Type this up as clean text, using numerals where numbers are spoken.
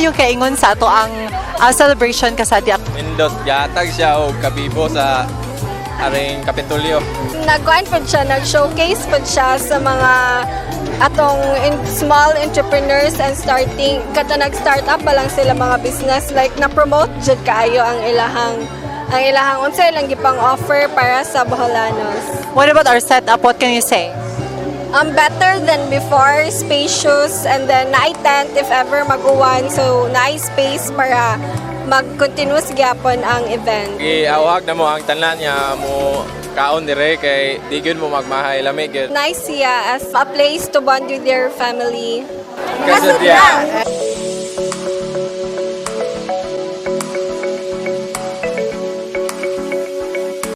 inyong kaingon sa atoang celebration Kasadya? Nindot, gihatag siya og kabibo sa aring Kapitolyo. Nagkuan pud siya, nag-showcase pud siya sa mga atong small entrepreneurs and starting kato nag-start up pa lang sila mga business, like na-promote jud kaayo ang ilahang unsa ilang gipang offer para sa Boholanos. What about our setup? What can you say? Better than before, spacious, and then naay tent if ever mag-uwan, so naay space para mag-continuous gyapon ang event. Giawhag namo ang tanan nga mo kaon dire kay di gyud mo magmahay, lami gyud. Nice siya as a place to bond with your family. Kasadya.